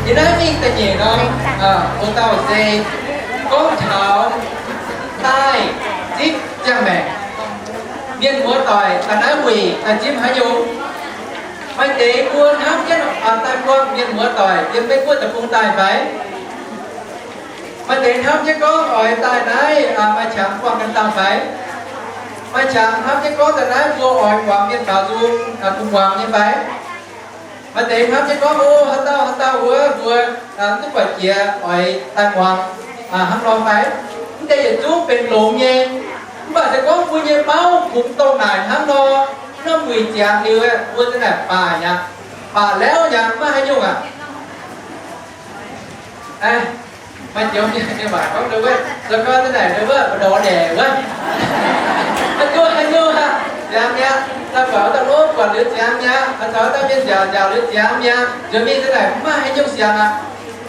Yie naaiv mingh da'nyeic nor, o dauh se gorngv taux daaih zipv ziangh maengc. Mienh muoz-doic daaih naaiv wuic daaih zipv haaix nyungc? Maaih deix mbuo hnamv jienv daaih buangh mienh muoz-doic yiem Meiv Guoqv deic-bung daaih fai? Maaih deix hnamv jienv gorngv oix daaih naaiv maaih qangx buangh ganh dauh fai? Maaih qangx hnamv jienv gorngv daaih naaiv mbuo oix muangx mienh baaux nzung, kuh muangx nyei fai? Maaih deix hnamv jienv gorngv, o, haaix dauh haaix dauh wuov mbuo mv duqv buatc jiex oix daaih muangx hnangv nor fai? Mv deix yietc zungv benx longx nyei. Mv baac se gorngv mbuo nyei mauv kungx dongh naaic hnangv nor, norm wuic ziangx liuz, mbuo za'naaic baac nyei, baac lauh nyei, maiv haaix nyungc aqv. Maaih joux mienh nyei waac gorngv, zoux gau za'naaic ndau wuov, ndortv ndaeqc wuov, maiv duqv haaix nyungc aqv, ziangx mi'aqv. Daaih buatc wuov dauh lov buatc liuz ziangx mi'aqv, caux wuov dauh mienh nziaauc nziaauc liuz ziangx mi'aqv. Nzuonx mingh za'naaic mv maaih haaix nyungc siangx aqv.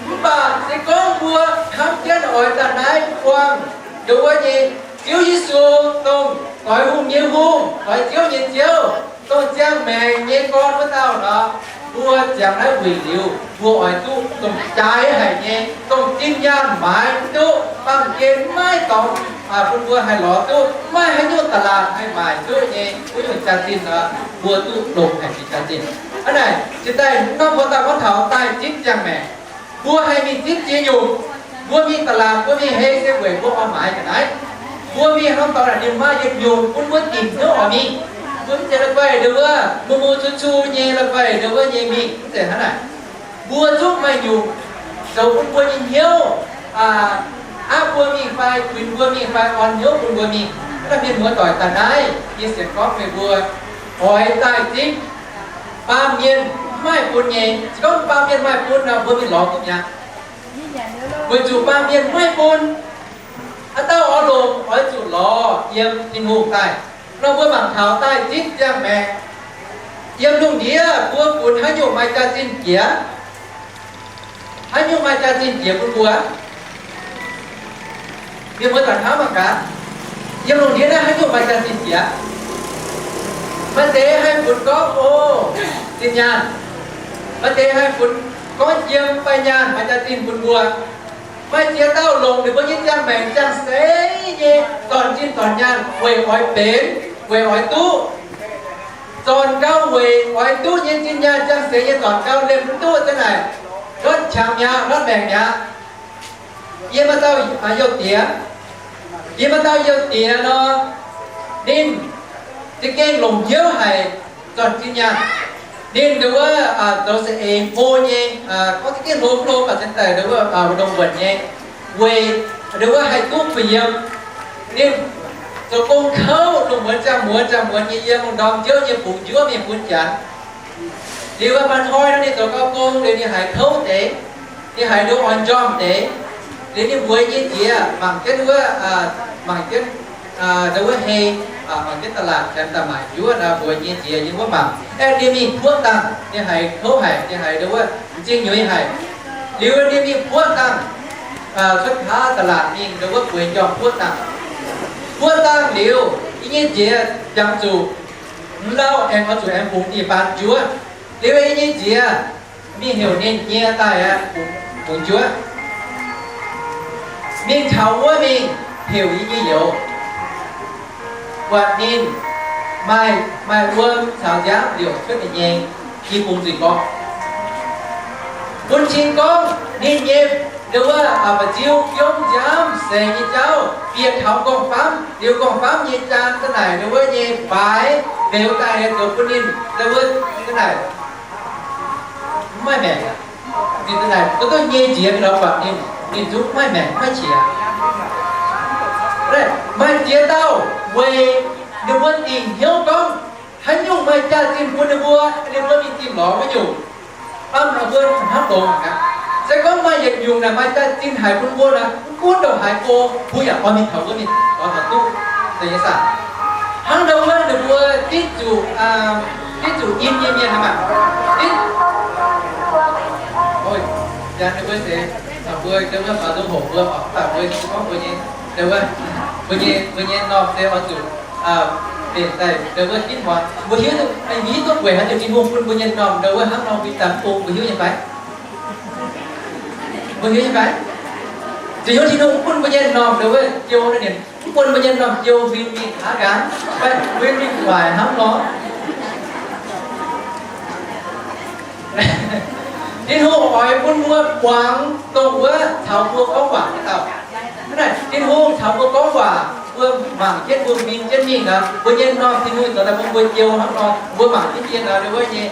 Mv baac se gorngv mbuo hnamv jienv oix daaih naaiv buangh ndau wuov nyei Ziouv Yesu, dongh doix hungh nyei Hungh, doix ziouv nyei Ziouv, dongh ziangh maengc nyei Gorn wuov dauh nor, mbuo ziangx naaiv wuic liuz, mbuo oix duqv dongh jaaix haic nyei, dongh zinh nyaanh maaiz mv duqv, baamh gen maiv dorngx bun mbuo haih lorz duqv, maiv maaih haaix nyungc da'laatc haih maaic duqv nyei wuov nyungc jaax-zinh nor, mbuo duqv longx haic nyei jaax-zinh. Hnangv naaic, jiex daaih norm mbuo daaih gorngv taux daaih zipv ziangh maengc. Mbuo haih mingh zipv ziex nyungc. Mbuo mingh da'laatc, mbuo mingh hei se weic mbuo oix maaiz ga'naaiv. Mbuo mingh norm dorngx naaic ninh maaih yietc nyungc bun mbuo dingc hnyouv oix mingh. Mbuo mv zeiz la'guaih ndau wuov mu mu cu cu nyei la'guaih ndau wuov nyei mingh, mv zeiz hnangv naaic. Mbuo zungv maaih nyungc zoux bun mbuo nyei hnyouv, aapv mbuo mingh fai kuinx mbuo mingh fai orn hnyouv bun mbuo mingh. Hnangv naaic mienh muoz-doic daaih naaiv, yie sienx gorngv meih mbuo oix daaih zipv. Baamh mienh mv maaih bun nyei. Se gorngv baamh mienh maaih bun nor, mbuo mingh lorz duqv mi'aqv. Weic zuqc baamh mienh mv maaih bun. Haaix dauh oix longc, oix zuqc lorz yiem Tin-Hungh daaih. Nor mbuo mangc taux daaih zipv ziangh maengc, yiem lungh ndiev mbuo funx haaix nyungc maaih jaax-zinh jiex? Haaix nyungc maaih jaax-zinh jiex bun mbuo? Mienh mbuo daaih hnamv mangc gaax, yiem lungh ndiev naaiv haaix nyungc maaih jaax-zinh jiex? Maaih deix haih funx gorngv, o, zinh nyaanh. Maaih deix haih funx gorngv yiem fai nyaanh maaih jaax-zinh bun mbuo. Maaih ziex dauh longc ninh mbuo nyei ziangh maengc ziangh seix nyei zornc zinh zornc nyaanh weic oix benx, weic oix duqv. Zornc gau weic oix duqv nyei zinh nyaanh ziangh seix nyei zornc gau liemh mv duqv za'naaic, ndortv qangx mi'aqv, ndortv maengc mi'aqv. Yie maaih dauh youh diex, yie maaih dauh youh diex nor, ninh za'gengh longc hnyouv haic zornc zinh nyaanh. Ninh ndau wuov zoux saeng-eix hlo nyei, gorngv za'gengh hlo mv hlo mv baac cingx daaih ndau wuov ndongc wuonc nyei, weic ndau wuov haih duqv kuh yiem. Ninh zoux gong kouv lungh muonz ziangh muonz ziangh muonz nyei yiem, lungh ndorm nziouv nyei bungx njuov mingh bun janx. Liuz maaih hnoi nor ninh zoux gau gong liuz ninh haiz kouv deix, ninh haiz ndau oix njormh deix. Liuz ninh mbuox nyei nziez mangc jienv wuov, mangc jienv ndau wuov hei, mangc jienv da'laatc janx daaih maaic njuov nor, mbuox nyei nziez yiem wuov mangc. Aengx ninh mingh puoqv dangh, ninh haiz kouv haic, ninh haiz ndau wuov m'zing nyuiz haic. Liuz ninh mingh puoqv dangh, cuotv hlaav da'laatc mingh ndau wuov bueix njormh puoqv dangh. Puoqv dangh liuz, yie nyei nziez jangx zuqc m'lauh aengx oix zuqc aengx bungx dih baan njuov. Liuz yie nyei nziez mingh heuc ninh nyie daaih aqv, bungx njuov. Mingh taux wuov mingh heuc yie nyei youz, buatc ninh maaih, maaih wuom caux nziaamv liouc cuotv ninh nyei i bung nzuih gorqv. Bun cing gorngv ninh nyei ndau wuov ba'nziu biomv nziaamv seix nyei jauv bieqc taux m'nqorngv-famv, liuz m'nqorngv-famv nyei jaan za'naaic ndau wuov nyei baaix mbeux daaih zoux bun ninh ndau wuov za'naaic mv maaih maengc. Ninh za'naaic duqv duqv nyei nziex mingh lorz buatc ninh, ninh zungv mv maaih maengc, mv maaih qiex. Maaih ziex dauh weic ninh mbuo dingc hnyouv gorngv haaix nyungc maaih jaax-zinh bun ninh mbuo, ninh mbuo mingh dingh lorz wuov nyungc. Baamh mbuo hnamv longx aqv. Se gorngv maaih yietc nyungc naaic maaih jaax-zinh haic bun mbuo nor, mv gunv ndongc haaix go, mbuo yaac oix mingh taux wuov mingh lorz taux duqv deix nyei saah. Hnangv nor wuov ninh mbuo zipv zuqc, zipv zuqc in nyei mienh hnangv maah. Zipv, o, yaac ninh mbuo se, mbuo, mbuo faaux nzung hoc mbuo, mv baac mbuo gorngv mbuo nyei, mbuo nyei, mbuo nyei norm se oix zuqc mbenc daaih ndau wuov ginv muangx. Mbuo hiuv duqv, mbuo hiuv duqv weic haaix diuc Tin-Hungh bun mbuo nyei norm ndau wuov hnangv nor, mbuo daaih mv bung mbuo hiuv nyei fai? Mbuo hiuv nyei fai? Zuqc hnyouv Tin-Hungh mv bun mbuo nyei m'normh ndongc wuov jiou naaiv, ninh mv bun mbuo nyei m'normh jiou huin mingh hnangv haaix, fai huin mingh waaic hnangv nor. Tin-Hungh oix bun mbuo muangx dongh wuov caux mbuo gorngv waac nyei dauh. Hnangv naaic, Tin-Hungh caux mbuo gorngv waac, mbuo mangc jienv, mbuo huin jienv mingh nor, mbuo nyei m'normh Tin-Hungh zoux daaih bun mbuo jiou hnangv nor, mbuo mangc jienv mienh nor, wuov nyei,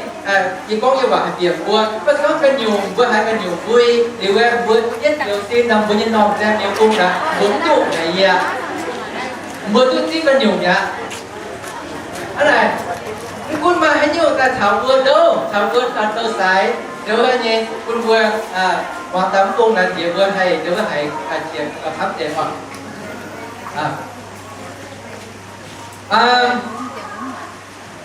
yie gorngv nyei waac haih bieqc mbuo. Mv baac se gorngv ga'nyungc mbuo haiz ga'nyungc mbui, liuz wuov mbuo jienv njoux sin nor, mbuo nyei m'normh zaeng nyei bung nor, mbuo mv duqv haiz yie, mbuo duqv zipv ga'nyungc mi'aqv. Hnangv naaic, mv gunv maaih haaix nyungc daaih caux mbuo ndouv, caux mbuo zoux sai, ndongc wuov nyei bun mbuo muangx daaih mv bung naaic, jiex mbuo haih ndongc wuov haiz qiex camv deix oc.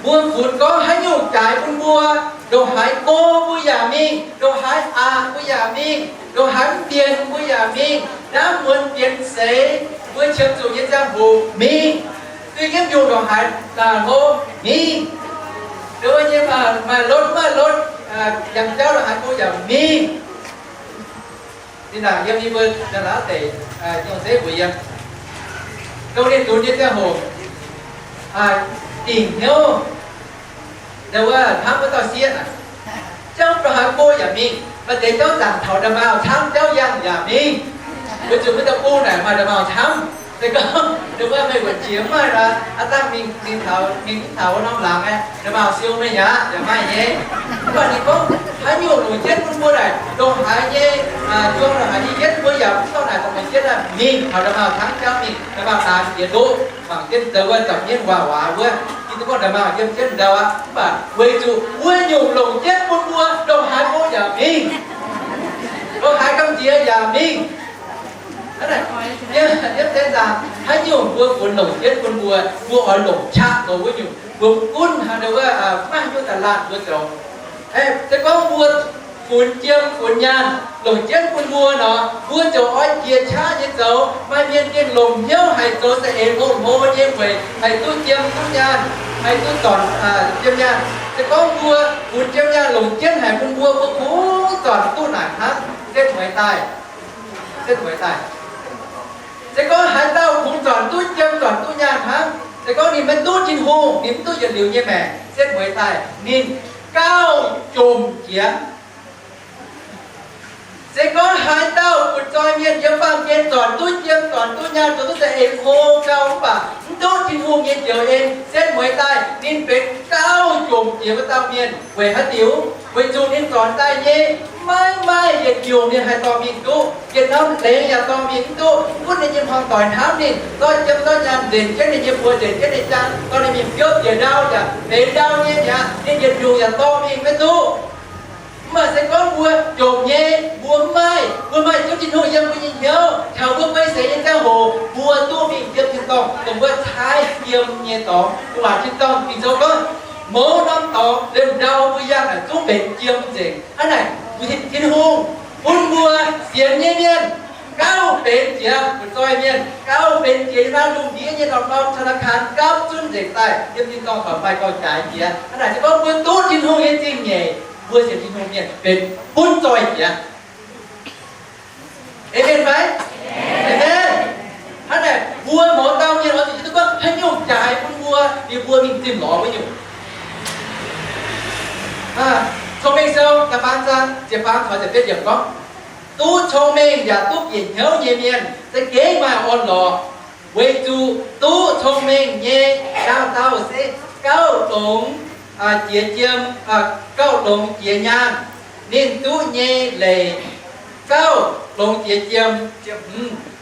Mbuo funx gorngv haaix nyungc jaaix bun mbuo, ndongc haaix go mbuo yaac mingh, ndongc haaix aqc mbuo yaac mingh, ndongc haaix mv mbienx mbuo yaac mingh, ndaamv muonz mbienx seix, mbuo qiemx zuqc nyei ziangh hoc mingh, duih nyiemv nyungc ndongc haaix laanh hlo mingh, ndongc wuov nyei maaih lotv maaih lotv, yangh jauv ndongc haaix go yaac mingh. Zinh ndaangc yiem yie mbuo Janx-Laauv deic, Yongh Zeiv mbuox yie, dongh ninh dunx nyei ziangh hoc, dingc hnyouv, ndongc wuov hnamv wuov dauh sieqv aac, jauv ndongc haaix go yaac mingh, maaih deix jauv zaangc taux nda'maauh camv, jauv yangh yaac mingh. Weic zuqc mbuo deic-bung naaic maaih nda'maauh camv. Se gorngv ndongc wuov meih wuonc qiex mv maaih nor, aav dangh mingh, mingh taux, mingh mv taux wuov norm laangz aeqv, nda'maauh siou meih aqv, yaac maaih nyei. Mv baac ninh gorngv haaix nyungc longc jienv bun mbuo naaic, ndongc haaix nyei, juang ndongc haaix nyei yietv, mbuo yaac mv dorh naaic dorh mienh jienv mingh taux nda'maauh camv jauv mingh, nda'maauh naanx jiex ndoqv, mangc jienv ndau wuov, da'nyeiv waac waac wuov, yie duqv gorngv nda'maauh yiem jienv ndau aqv. Mv baac weic zuqc wuov nyungc longc jienv bun mbuo, ndongc haaix mbuo yaac mingh, ndongc haaix gamh nziex yaac mingh. Hnangv naaic, yiem deix zaangc haaix nyungc mbuo funx longc jienv bun mbuo, mbuo oix longc qaqv zoux wuov nyungc, mbuo gunv haaix ndau wuov, maiv haaix nyungc daaih laanh mbuo zoux. Se gorngv mbuo funx jiem funx nyaanh longc jienv bun mbuo nor, mbuo ziouc oix jiex qaqv nyei zoux. Maaih mienh gengh longc hnyouv haic zoux za'eix hlo hlo nyei weic haih duqv jiem duqv nyaanh, haih duqv zornc jiem nyaanh. Se gorngv mbuo funx jiem nyaanh longc jienv haic bun mbuo, mbuo kungx zornc duqv naaic hnangv, setv mueiz daaih, setv mueiz daaih. Se gorngv haaix dauh kungx zornc duqv jiem zornc duqv nyaanh hnangv, se gorngv ninh maiv duqv Tin-Hungh, ninh mv duqv yietc liuz nyei maengc, setv mueiz daaih ninh gauh jomc jiex. Se gorngv haaix dauh butv-zoih mienh yiem baamh gen zornc duqv jiem zornc duqv nyaanh, zoux duqv za'eix hlo gauh mv baac mv duqv Tin-Hungh nyei njoux en, setv mueiz daaih ninh benx gauh jomc jiex wuov dauh mienh. Weic haaix diuc? Weic zuqc ninh zornc daaih nyei maiv maaih yietc nyungc ninh haih dorh mingh duqv. Yietc norm lengx yaac dorh mingh mv duqv. Gunv ninh nyei hmuangv doic hnamv ninh, zorqv jiem zorqv nyaanh nzenc jienv ninh nyei buoz, nzenc jienv ninh nyei jaang, dorh ninh mingh biopv njiec ndau yaac benx ndau nyei mi'aqv. Ninh yietc nyungc yaac dorh mingh maiv duqv. Mv baac se gorngv mbuo jomc nyei, mbuo mv maaih, mbuo maaih Ziouv Tin-Hungh yiem mbuo nyei hnyouv, taux mbuo guei seix nyei ziangh hoc, mbuo duqv mingh yiem tin-dorngh, dongh wuov caaiv jiem nyei dorngx. Mbuo waac tin-dorngh Ging-Sou gorngv, mouz norm dorngx liemh ndau mbuo yangh naaic zungv benx jiem nzengc. Hnangv naaic, Tin-Hungh bun mbuo sienx nyei mienh gauh benx jiex butv-zoih mienh, gauh benx jiex yiem naaiv lungh ndiev nyei norm-norm ธนาคาร gapv zunv nzengc daaih yiem tin-dorngh, baac maaih gauh jaaix jiex. Hnangv naaic se gorngv mbuo duqv Tin-Hungh nyei zingh nyeic, mbuo sienx Tin-Hungh mienh benx butv-zoih jiex. Aamen fai? Aamen. Hnangv naaic, mbuo mouz dauh mienh oix zuqc hiuv duqv gorngv haaix nyungc jaaix bun mbuo, liuz mbuo mingh zimh lorz wuov nyungc. Cong-Mengh Sou da'faam zaang ziepc faam taux ziepc betv yiemc gorngv, duqv cong-mengh yaac duqv bieqc hnyouv nyei mienh za'gengh maaih orn-lorqc, weic zuqc duqv cong-mengh nyei dauh dauh se gauh longx jiex jiem, gauh longx jiex nyaanh. Ninh duqv nyei leic gauh longx jiex jiem.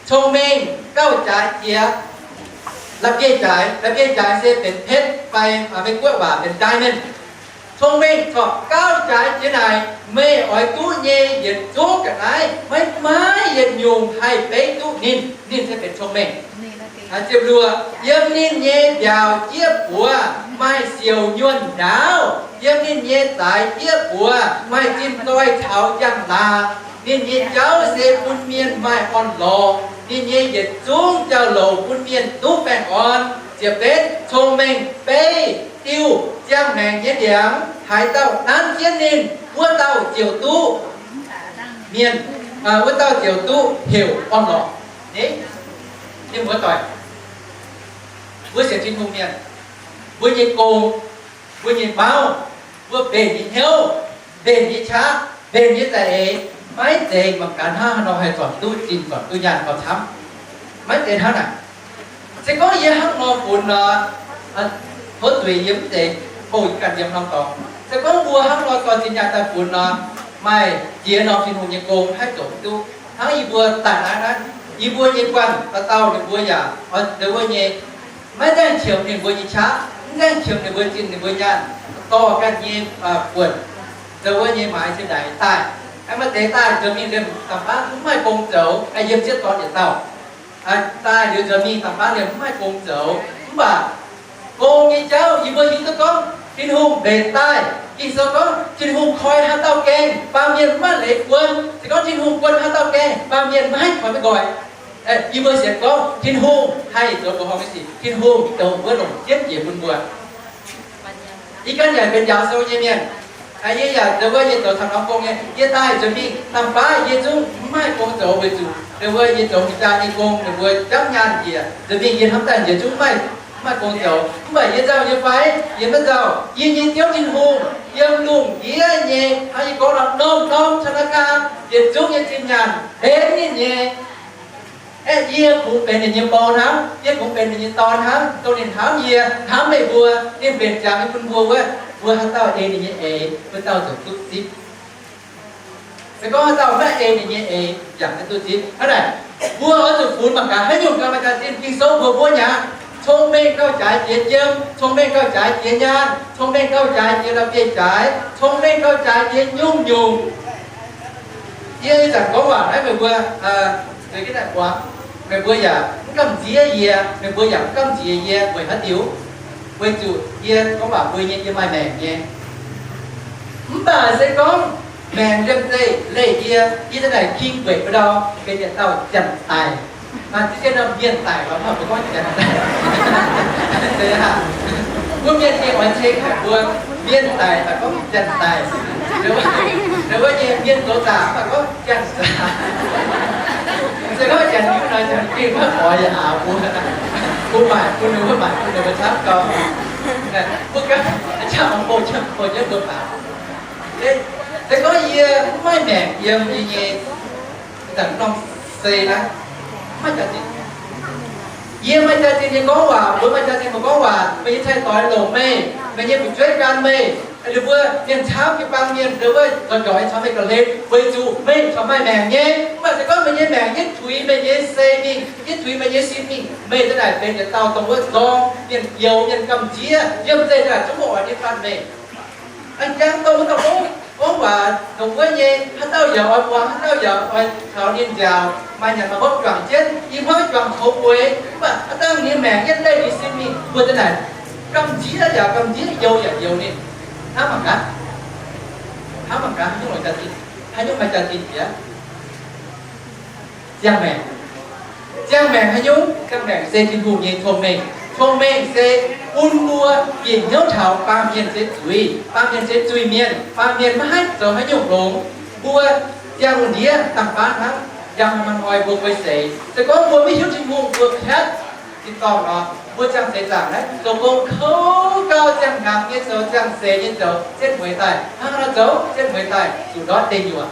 Cong-mengh gauh jaaix jiex la'bieiv-jaaix. La'bieiv-jaaix se benx เพชร fai Meiv-Guoqv waac benx diamond. Cong-mengh corc gauh jaaix jiex naaic, meih oix duqv nyei yietc zungv ga'naaiv maiv maaih yietc nyungc haih beiv duqv ninh. Ninh se benx cong-mengh. Ziepc luoqc, yiem ninh nyei mbiaauc jieqv buoz maaih siouc nyuonh ndaauv. Yiem ninh nyei zaaix jieqv buoz maaih zinh zoih caux njang-laangc. Ninh nyei jauv se bun mienh maaih orn-lorqc. Ninh nyei yietc zungv jauv-louc bun mienh duqv baengh orn. Ziepc betv, cong-mengh beiv diuv ziangh maengc nyei ndiangx. Haaix dauh nanv jienv ninh, wuov dauh ziouc duqv mienh. wuov dauh ziouc duqv heuc orn-lorqc. Nyei, mienh muoz-doic, mbuo sienx Tin-Hungh mienh, mbuo nyei gong, mbuo nyei mauv, mbuo mbenc nyei hnyouv, mbenc nyei qaqv, mbenc nyei za'eix, maiv zeiz mangc gaax hnangv haaix nor haih zornc duqv zinh zornc duqv nyaanh gauh camv. Maiv zeiz hnangv naaic. Se gorngv yie hnangv nor funx nor, tov zuiz, yie mv zeiz bouh yie ganh yiem norm dorngx. Se gorngv mbuo hnangv nor dorh zinh nyaanh daaih funx nor, maaih ziex norm Tin-Hungh nyei gong haih zoux duqv. Hnangv yie mbuo daaih naaiv naaiv, yie mbuo nyei guanh dauh dauh ninh mbuo yaac oix ndongc wuov nyei, maiv nzaengc qiemx ninh mbuo nyei qaqv, mv nzaengc qiemx ninh mbuo zinh ninh mbuo nyaanh, dorh ganh nyei buonc, ndongc wuov nyei maaiz zinh ndaix daaih. Maaih deix daaih nzuonx mingh liemh da'faanh mv maaih gong zoux, yiem sieqv dorn yietc dauh. Daaih liuz nzuonx mingh da'faanh liemh mv maaih gong zoux. Mv baac gong nyei jauv yie mbuo hiuv duqv gorngv Tin-Hungh mbenc daaih. Ging-Sou gorngv Tin-Hungh koi haaix dauh gaengh, baamh mienh mv maaih leiz guon. Se gorngv Tin-Hungh guon haaix dauh gaengh, baamh mienh maiv haih koi maiv nqoi. Yie mbuo sienx gorngv Tin-Hungh haih zoux mbuoqc horngh nyei sic. Tin-Hungh zoux wuov longc jienv jiex bun mbuo. Yie ganh yaac benx njaaux sou nyei mienh. Yie yaac ndongc wuov yie zoux camv norm gong nyei. Yie daaih nzuonx mingh da'faanh yie zungv mv maaih gong zoux weic zuqc ndongc wuov yie zoux hungh jaa nyei gong, ninh mbuo jamv nyaanh njiec. Nzuonx mingh yie hnamv daaih njiec zungv mv maaih gong zoux. Mv baac yie nzauh nyei fai? Yie maiv nzauh. Yie nyei Ziouv Tin-Hungh yiem lungh ndiev nyei, hnangv yie gorngv nor, norm-norm ธนาคาร yietc zungv nyei zinh nyaanh benx ninh nyei. Aeqv, yie kungx benx ninh nyei bou hnangv, yie kungx benx ninh nyei dorn hnangv, dongh ninh hnamv yie, hnamv meih mbuo, ninh mbenc ziangx nyei bun mbuo wuov, mbuo haaix dauh ei ninh nyei eix, wuov dauh ziouc duqv zipv. Se gorngv haaix dauh maiv ei ninh nyei eix, yaac maiv duqv zipv. Hnangv naaic, mbuo oix zuqc funx mangc gaax haaix nyungc gauh maaih jaax-zinh. Ging-Sou mbuox mbuo mi'aqv, cong-mengh gauh jaaix jiex jiem, cong-mengh gauh jaaix jiex nyaanh, cong-mengh gauh jaaix jiex la'bieiv-jaaix, cong-mengh gauh jaaix jiex nyungc-nyungc. Yie ih zanc gorngv waac naaiv meih mbuo, meih mbuo yaac mv gamh nziev yie, meih mbuo yaac mv gamh nziex yie weic haaix diuc? Weic zuqc yie gorngv waac mbuo nyei, yie maaih maengc nyei. Mv baac se gorngv maengc liemh zeih leih yie, yie daaih naaic king weic mbuo ndau benx yietc dauh janx-daic. Mienh daic, mbuo gorngv janx-daic. Mbuo mienh nyei oix ceng mbuo mienh daic mv baac gorngv janx-daic. Wuov nyei mienh zoux zaqc mv baac gorngv janx-zaqc. Se gorngv janx-nyungc nor, janx-gengh maiv oix yaac aax mbuo. Mbuo maaic bun ninh, mbuo maaic bun ninh mbuo camv gau. Mbuo ganh aqv, bouh jienv, bouh jienv mbuo maaic. Se gorngv yie mv maaih maengc yiem yie nyei zanc norm sei naaiv, maiv jaax-zinh. Yie maaih jaax-zinh nyei gorngv waac, mbuo maaih jaax-zinh mbuo gorngv waac, meih nyei cai-doix longc meih, meih nyei fu'jueiv gan meih, ninh mbuo mienh camv jiu-baang mienh, ninh mbuo zoux njoic caux meih ga'hlen weic zuqc meih corc maaih maengc nyei. Mv baac se gorngv meih nyei maengc yietv tuix meih nyei sei mingh, yietv tuix meih nyei sin mingh, meih za'naaic benx yietc dauh dongh wuov nzorng mienh, youz mienh, gamh nziev, yiem zeiz naaic zungv mv oix nyei fatv meih. A'jang dongh wuov dauh gorngv, gorngv waac dongh wuov nyei, haaix dauh yaac oix muangx, haaix dauh yaac oix caux ninh nziaauc, maaih nyanc maaih hopv juangc jienv, i hmuangv juangc coux bueix, mv baac haaix dauh ninh nyei maengc yietv leih ninh sin mingh, mbuo za'naaic gamh nziev yaac gamh nziev, youz yaac youz ninh. Hnamv mangc gaax, hnamv mangc gaax, haaix nyungc maaih jaax-zinh, haaix nyungc maaih jaax-zinh jiex? Ziangh maengc. Ziangh maengc haaix nyungc? Ziangh maengc se Tin-Hungh nyei cong-mengh. Cong-mengh se bun mbuo bieqc hnyouv taux baamh mienh se zuiz, baamh mienh se zuiz-mienh, baamh mienh maiv haih zoux haaix nyungc longx. Mbuo ziangh lungh ndiev dangh baav hnangv, njang haaix hnoi mbuo guei seix. Se gorngv mbuo maiv hiuv Tin-Hungh, mbuo piatv tin-dorngh nor, mbuo ziangh seix zaangc naaiv zoux gong kouv gau, ziangh hnyangx nyei zoux, ziangh seix nyei zoux, setv mueiz daaih, hnangv haaix nor zoux, setv mueiz daaih zuqc ndortv deic nyuoqc.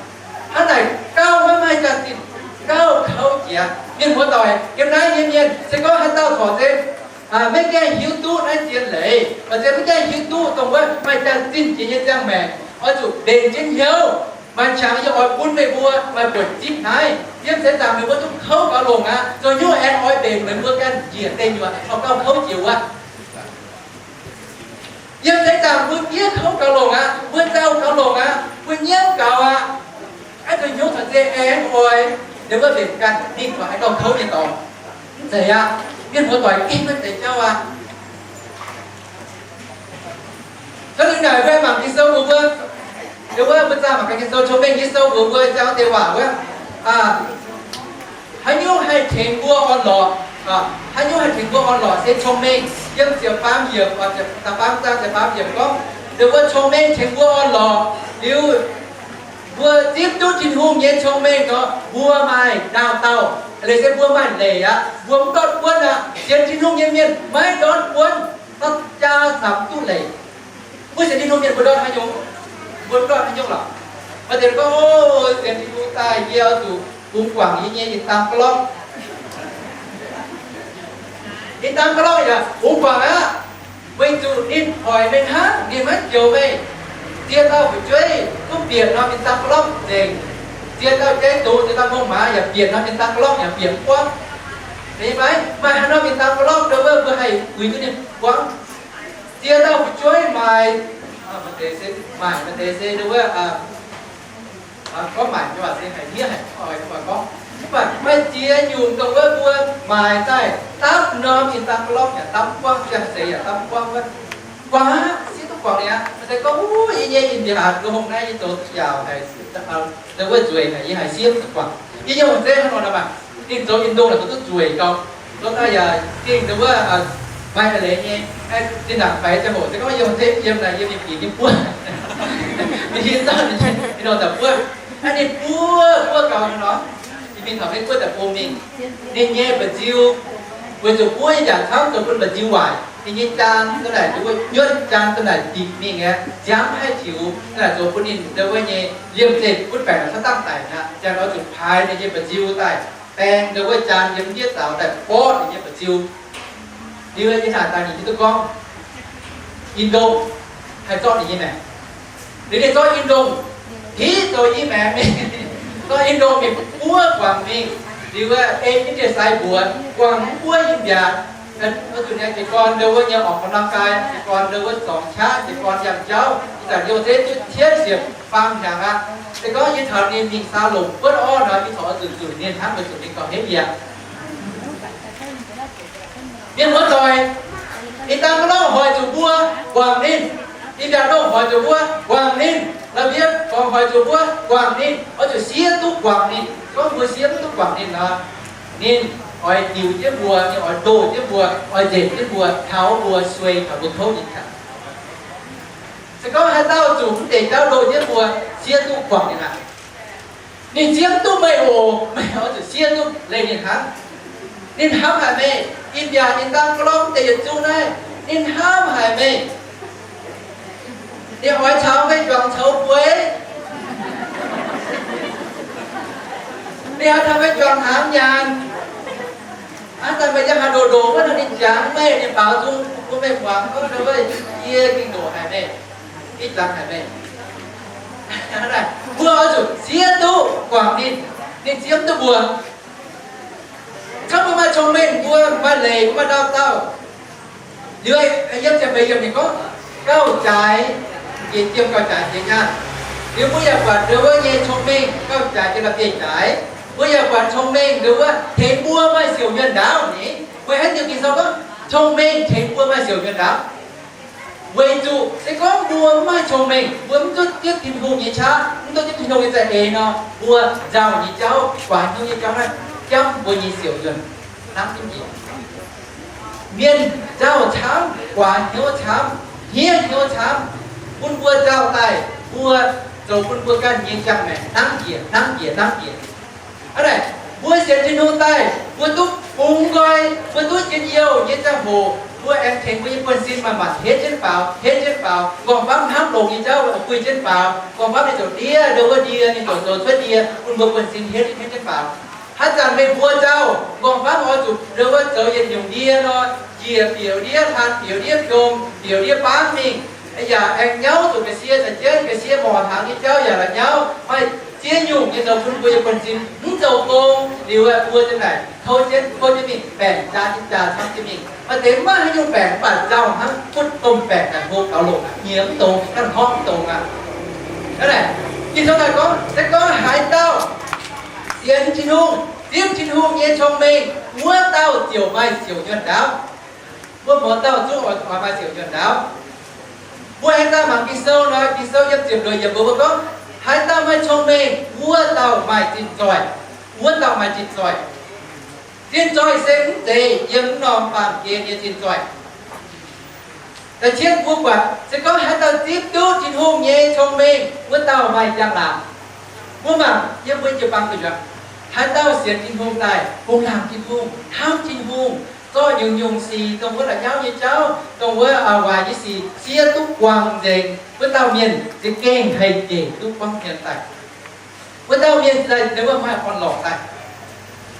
Hnangv naaic gauh maiv maaih jaax-zinh, gauh kouv jiex. Mienh muoz-doic, yiem naaiv nyei mienh, se gorngv haaix dauh corc se maiv gaengh hiuv duqv naaiv zien leiz, corc se maiv gaengh hiuv duqv dongh wuov maaih jaax-zinh jiex nyei ziangh maengc, oix zuqc mbenc jienv hnyouv. Maaih qangx yie oix bun meih mbuo maaih buonc zipv naaiv. Yiem seix zaangc meih mbuo duqv kouv gaux longc aqv. Zoux hnyouv aengx oix mbenc meih mbuo ganh njiec deic nyuoqc, corc gauh kouv jiex wuov. Yiem seix zaangc mbuo fiev kouv gaux longc aqv, mbuo nzauh gaux longc aqv, mbuo nyiemv gaux aqv. Aav, zoux hnyouv corc se aengx oix, liuz wuov mbenc ganh mingh corc haih gauh kouv nyei dorngx. Mv zeiz aqv. Mienh muoz-doic, gengh maiv zeiz jauv aqv. Hnangv naaic mbuo mangc Ging-Sou mbuox mbuo, liuz wuov mbuo zaah mangc gaax Ging-Sou, Cong-Mengh Ging-Sou mbuox mbuo ziangh deix waac wuov, haaix nyungc haih tengx mbuo orn-lorqc? Haaix nyungc haih tengx mbuo orn-lorqc? Se Cong-Mengh. Yiem ziepc faam yiemc, da'faam zaang ziepc faam yiemc gorngv, liuz wuov Cong-Mengh tengx mbuo orn-lorqc liuz, Mbuo zipv duqv Tin-Hungh nyei cong-mengh nor, mbuo maaih ndaauh dauh, leiz se mbuo maaih leiz aqv. Mbuo mv ndortv buonv aqv. Sienx Tin-Hungh nyei mienh maiv ndortv buonv. Nor jaa camx duqv leiz. Mbuo sienx Tin-Hungh mienh mbuo ndortv haaix nyungc? Mbuo ndortv haaix nyungc lorqc? Maaih deix gorngv, o, sienx Tin-Hungh daaih yie oix zuqc bungx guangc yie nyei in dang ga'lorngv. In dang ga'lorngv yaac bungx guangc aqv. Weic zuqc ninh hoic meih hnangv, ninh maiv joux meih. Ziex dauh fu'jueiv duqv bieqc norm in dang ga'lorngv nzengc. Ziex dauh jeiv dungz, ziex dauh m'maaz yaac bieqc norm in dang ga'lorngv yaac bieqc mv buangv. Maaih haaix norm in dang ga'lorngv ndo wuov mbuo haih uix duqv ninh buangv? Ziex dauh fu'jueiv maaic, maaih deix se, maaih deix se ndo wuov, gorngv maaic nyei waac se haiz hniev haic, oix gorngv. Mv baac maaih ziex nyungc dongh wuov mbuo maaic daaih dapv norm in dang ga'lorngv yaac dapv mv buangv, ziangh seix yaac dapv mv buangv wuov. Guangc aqv, siev duqv guangc ninh aqv. Maaih deix gorngv, uv, yie nyei in mbiaatc nqa'haav naaiv yie zoux yaac haiz, ndo wuov nzueic haic, yie haiz siev duqv guangc. Yie nyei hongx zeiv hnangv nor maah, ninh zoux in ndongh naaic zoux duqv nzueic gau. Zoux daaih yaac gengh ndo wuov maaih eix leiz nyei, zinh ndaangc faix ziangh hoc se gorngv yie hongx zeiv yiem naaic yie mingh bieqc nyei buov, ninh hieh zauv ninh nyei, ninh nor daaih buov, ninh buov buov gau nor, ninh mingh taux maiv buov daaih bung mingh. Ninh nyei mba'nziu, weic zuqc buov nyei jaax camv zoux bun mba'nziu waaic. Ninh nyei jaan duqv naaic, nduov wuov nyuotv jaan duqv naaic dingc mingh aqv, ziangx haih tiux naaic zoux bun ninh ndo wuov nyei liemh zeih butv baengc cuotv dangh daic aqv. Ziangh oix zuqc paaix ninh nyei mba'nziu daaih, baeng ndo wuov jaan yiem ndiev zaux daaih borqv ninh nyei mba'nziu. Liuz yie naaic daaih ninh hiuv duqv gorngv, in ndongh haih zorqv ninh nyei maengc. Liuz ninh zorqv in ndongh, hiv zoux i maengx mingh, zorqv in ndongh mingh buov guangc mingh. Liuz wuov ei jienv dieh sai mbuox guangc mv buov in mbiaatc. Zuqc nyei jiez gorn ndo wuov nyei orqc ga'naaiv gai, jiez gorn ndo wuov zorngx qaqv, jiez gorn yangh jauv, ih zanc youh zeiv duqv cietv ziepc faam hnyangx aqv. Se gorngv yie taux ninh mingh saa longc buonv orv nor, yie corc oix zuqc nzueic ninh hnangv, weic zuqc ninh gauh henv yie. Mienh muoz-doic, in dang ga'lorngv hoic zuqc mbuo, guangc ninh. In mbiaatc nongh hoic zuqc mbuo, guangc ninh. La'bieiv gorngv hoic zuqc mbuo, guangc ninh. Oix zuqc siev duqv guangc ninh. Gorngv mbuo siev mv duqv guangc ninh nor, ninh oix diux jienv mbuo, ninh oix ndoh jienv mbuo, oix nzengc jienv mbuo, taux mbuo suei, taux mbuo kouv nyei qangx. Se gorngv haaix dauh zuqc mv deix jauv ndoh jienv mbuo, siev duqv guangc ninh aqv. Ninh siev duqv meih oc. Meih oix zuqc siev duqv leih ninh hnangv. Ninh hnamv haic meih. Ih mbiaatc ninh dang ga'lorngv deix yietc zungv naaiv, ninh hnamv haic meih. Ninh oix caux meih juangc coux bueix. Ninh oix caux meih juangc hnaangx nyanc. Hnangv daaih meih yiem haaix ndoqc ndoqc wuov, ninh jangx meih, ninh baaux nzung bun meih muangx gorngv, yie gengh ndoqc haic meih, yie jangx haic meih. Mbuo oix zuqc siev duqv guangc ninh, ninh siev duqv mbuo. Hnangv mbuo maaih cong-mengh, mbuo maaih leiz, mbuo maaih ndau dauh. Liuz yiem ziepc feix yiemc ninh gorngv, gauh jaaix jiex jiem, gauh jaaix jiex nyaanh. Liuz mbuo yaac buatc ndo wuov nyei cong-mengh gauh jaaix jiex la'bieiv-jaaix. Mbuo yaac buatc cong-mengh ndo wuov tengx mbuo maaih siouc nyuonh ndaauv ni. Weic haaix diuc Ging-Sou gorngv cong-mengh tengx mbuo maaih siouc nyuonh ndaauv? Weic zuqc se gorngv mbuo mv maaih cong-mengh, mbuo mv duqv zipv Tin-Hungh nyei qaqv, mv duqv zipv Tin-Hungh nyei za'eix nor, mbuo nzauh nyei jauv, guaax hnyouv nyei jauv naaiv jamv mbuo nyei siouc nyuonh hnangv jienv jiex. Mienh nzauh camv, guaax hnyouv camv, hniev hnyouv camv, bun mbuo nzauh daaih, mbuo zoux bun mbuo ganh nyei ziangh maengc hnangv njiec, hnangv njiec, hnangv njiec. Hnangv naaic, mbuo sienx Tin-Hungh daaih, mbuo duqv bungx nqoi, mbuo duqv njien-youh nyei ziangh hoc, mbuo aengx tengx mbuo nyei buonv-sin manc-manc henv jienv faaux, henv jienv faaux, nqorngv-famv hnamv longx nyei jauv guih jienv faaux, nqorngv-famv ninh ziouc ndiev ndo wuov ndie, ninh ziouc zoux cuotv ndie bun mbuo buonv-sin henv, henv jienv faaux. Haaix zanc meih mbuo nzauh, nqorngv-famv oix zuqc ndo wuov zoux yietc nyungc ndie nor, njiec bieqc ndiev, hlan bieqc ndiev, ndom bieqc ndiev baamv mingh, yaac aengx nyauv zuqc ga'sie, caux jienv ga'sie morc hnaangx nyei jauv yaac la'nyauv. Maaih ziex nyungc nyei zoux bun mbuo nyei buonv-sin mv zoux gong liuz, mbuo ziouc naaic kouv jienv, kouv jienv mingh, baengc jaa jienv jaa camv jienv mingh. Maaih deix mv maaih haaix nyungc baengc, mv baac nzauh hnangv butv domh baengc naaic hlo gaux longc aqv, nyiemz mv dongz, ganh horpc mv dongz aqv. Hnangv naaic, Ging-Sou daaih gorngv, se gorngv haaix dauh sienx Tin-Hungh, zipv Tin-Hungh nyei cong-mengh, wuov dauh ziouc maaih siouc nyuonh ndaauv. Mbuo mouz dauh zungv oix, oix maaih siouc nyuonh ndaauv. Mbuo aengx daaih mangc Ging-Sou nor, Ging-Sou yiem ziepc luoqc yiemc mbuox mbuo gorngv, haaix dauh maaih cong-mengh, wuov dauh maaih zinh zoih. Wuov dauh maaih zinh zoih. Zinh zoih se mv zeiz yiem mv norm baamh gen nyei zinh zoih. Da'cietv mbuo buatc, se gorngv haaix dauh zipv duqv Tin-Hungh nyei cong-mengh, wuov dauh maaih njang-laangc. Mbuo mangc yiem mbuo jiu-baang gu'nyuoz, haaix dauh sienx Tin-Hungh daaih, hungh laangc Tin-Hungh, hnamv Tin-Hungh, zorqv nyungc-nyungc sic, dongh wuov la'nyauv nyei jauv, dongh wuov waaic nyei sic, siev duqv guangc nzengc, wuov dauh mienh za'gengh haih njiec duqv gorngv mienh daaih. Wuov dauh mienh daaih, wuov maaih orn-lorqc daaih.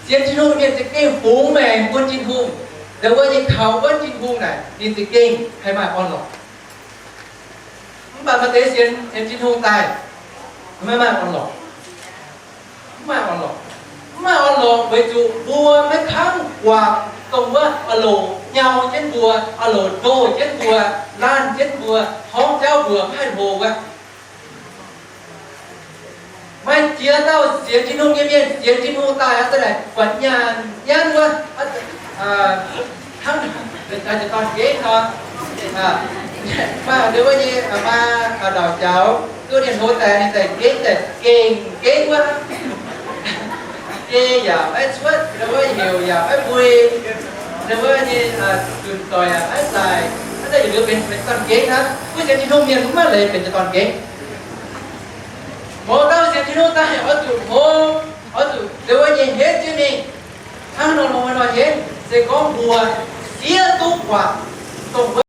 Sienx Tin-Hungh mienh za'gengh fungx maengc bun Tin-Hungh, dongh wuov nyei kaux wuonv Tin-Hungh naaic, ninh za'gengh haih maaih orn-lorqc. Mv baac maaih deix sienx, sienx Tin-Hungh daaih, maiv maaih orn-lorqc. Mv maaih orn-lorqc. Mv maaih orn-lorqc weic zuqc mbuo maiv kangv guangc dongh wuov oix loc nyau jienv mbuo, oix loc ndoh jienv mbuo, laanh jienv mbuo, torngv jauv mbuo maiv haih hlo wuov. Maaih ziex dauh sienx Tin-Hungh nyei mienh sienx Tin-Hungh daaih, aa, da'naaic buatc nyaanh nyanv wuov, hnangv dorn-gengh nor. Maaih ndau wuov nyei maa, ndauc jaux duqv ninh hlo daaih, ninh daaih gengh, daaih gengh gengh wuov. Ei yaac maiv cuotv, ndau wuov heuc yaac maiv mbui, ndau wuov nyei zunc doic yaac maiv zaaic. Aa, da'yietv liuz benx, benx dorn-gengh hnangv. Wuov sienx Tin-Hungh mienh mv maaih leiz benx dorn-gengh. Mouz dauh sienx Tin-Hungh daaih oix zuqc hlo, oix zuqc ndau wuov nyei henv jienv mingh, hnangv nor, nor, nor henv, se gorngv mbuo siev duqv guangc dongh wuov